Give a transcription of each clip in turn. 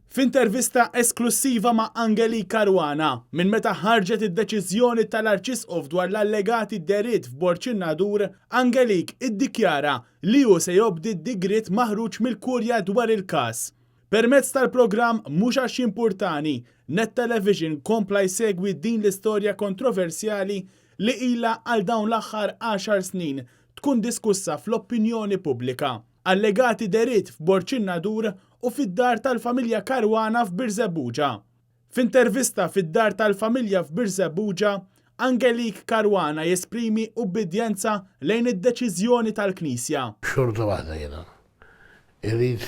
F'intervista esklussiva ma' Angelique Caruana, minn meta ħarġet id-deċiżjoni tal-Arċisqof dwar l-allegati dehriet f'Borġ in-Nadur, Angelique iddikjara li hu se jobdi d-digriet maħruġ mill-Kurja dwar il-każ. Permezz tal-programm Mhux Għax Jimpurtani, Net Television kompla jsegwi din l-istorja kontroversjali li ilha għal dawn l-aħħar għaxar snin tkun diskussa fl-opinjoni pubblika. Allegati dehriet f'Borġ in-Nadur u fid-dar tal-familja Caruana f'Birżebbuġa. F'intervista fid-dar tal-familja f'Birżebbuġa, Angelique Caruana jesprimi ubbidjenza lejn id-deċiżjoni tal-Knisja. Xorta waħda jiena irrid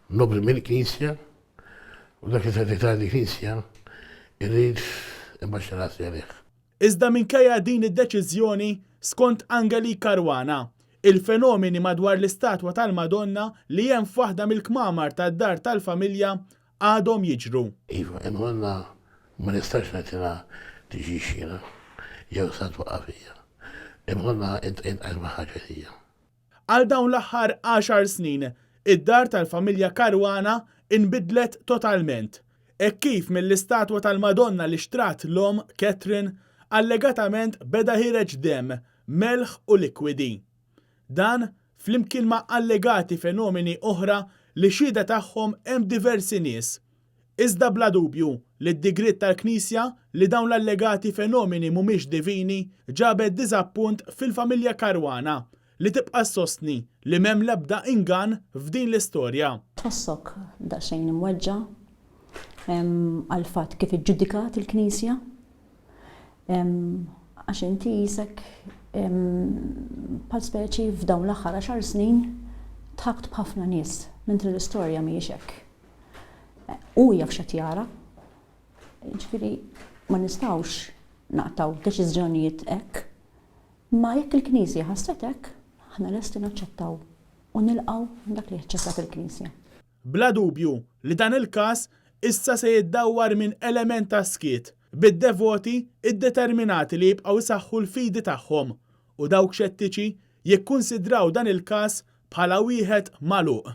nobdi mill-Knisja u dak li se tgħid il-Knisja irrid imbaxxi rasi għalih. Iżda minkejja din id-deċiżjoni, skont Angelique Caruana, il-fenomeni madwar l-istatwa tal-Madonna li hemm f'waħda mill-kmamar tad-dar tal-familja għadhom jiġru. Iva, il-Madonna ma nistax ngħid jiena tiġix jiena jew sa twaqqaf hija. Il-Madonna int ma ħaġa hija. Għal dawn l-aħħar għaxar snin, id-dar tal-familja Caruana inbidlet totalment. Hekk kif mill-istatwa tal-Madonna li xtrat l-omm Catherine, allegatament beda ħiereġ demm, melħ u likwidi. Dan, flimkien ma' allegati fenomeni oħra li xhieda tagħhom hemm diversi nies. Iżda bla dubju li d-digriet tal-Knisja li dawn l-allegati fenomeni mhumiex divini ġabet diżappunt fil-familja Caruana li tibqa' ssostni li m'hemm l-ebda ingann f'din l-istorja. Tħossok daqsxejn imweġġa' għall-fatt kif iġġudikat il-Knisja għax inti qisek bħal speċi f'dawn l-aħħar għaxar snin dħakt b'ħafna nies mentri l-istorja mhijiex hekk. Hu jaf x'qed jara. Ġifieri ma nistgħux naqtgħu deċiżjonijiet hekk. Ma jekk il-Knisja ħasset hekk, aħna lesti naċċettaw u nilqgħu dak li aċċettat il-Knisja. Bla dubju li dan il-każ issa se jiddawwar minn element ta' skiet, bid-devoti ddeterminati li jibqgħu jsaħħu l-fidi tagħhom u dawk xettiċi jikkunsidraw dan il-każ bħala wieħed magħluq.